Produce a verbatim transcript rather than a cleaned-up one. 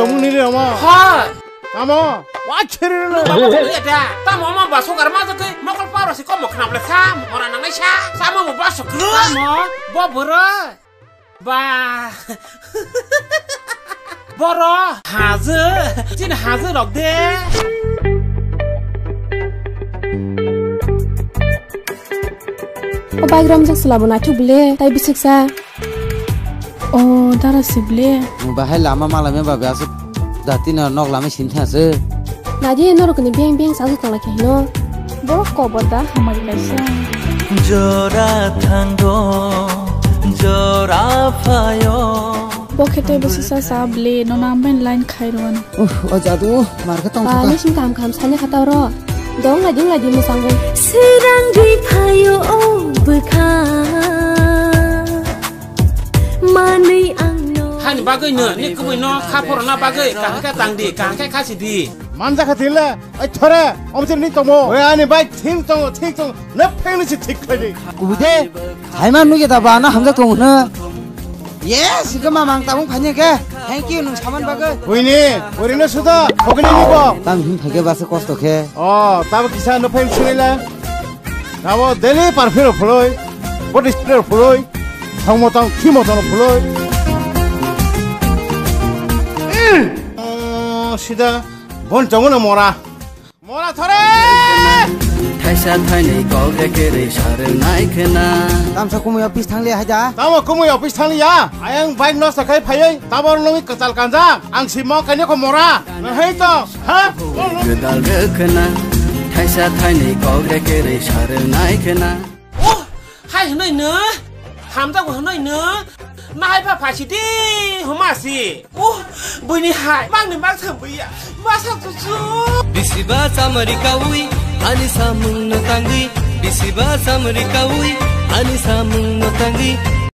Tongmung nini omo. Hoi. Tamo. Wa chiri le. Tamo omo ba sogar ma jake mokol paro si komo khnap le sa. Mora nangnai sa. Samo bo ba sokru. Tamo. Bo boro. Ba. Boro. Haje. Chin haje rok de. O bike romjak sela bo naithok bile, tai bwswk sa. O dara si bile. Bahai lama malai me babe aswk jati no nok lama sini thang se. Naidi norok ni beng beng sa tong lai khe hino. Borok kobor da hamari kaisa. Jora thango, jora phayo. Bo khe tei bwswk sa sa bile, no na ambai line khai rwan. Uh, o jadu, mar khe tong thaka. Ba, ni sing kam kam sani kha ta oro. Dong lai ding lai ding mwsang bo. Sirang ri phayo o bwkha. Manwi ang no. Hani bagwi no, ni kubui no kha phoro na bagwi, kaham khe tang di, kaham khe khasi di. Manja kha tile, ai thore, omtir ni tomo. Oi ani bai thing tongo, thing tongo. Na pheng ni si thik khai di. Kubui de, hai man nui da ba na hamjak tongo na. Yes, ke mamang tabung phanya ke. Thank you nung saman bagwi. Buini, buini suda, khogini ni bo. Tam hin phage basa kosto khe. Oh, tabo kisa no pheng sunila. Tabo daily perfume rok phuloi, body spray rok phuloi, thang motang, khi motang rok phuloi. Oh, sida, bon chongo na mora. Mora thore! Thaisa thainwi kok reke rwi sarwngnai khena. Tamsa kumui office thangli haida. Tamo kumui office thangli ya. Ayang bike nosto khai phaiwi tabor nungwi kwtal kanjak. Ang si mo kainwi kho mora. Nahai to. Ha? Gwdal rwkhwna. Thaisa thainwi kok reke rwi sarwngnai khena. Oh, hai hwnwi no. Hamjago hwnwi no. Nahai pha phasi di homa si. Oh, buini hai. Mangni mang thang buya. Masa chuchu. Bisiba samari kawi, ani samung no tangwi. Bisiba samari kawi, ani samung no tangwi.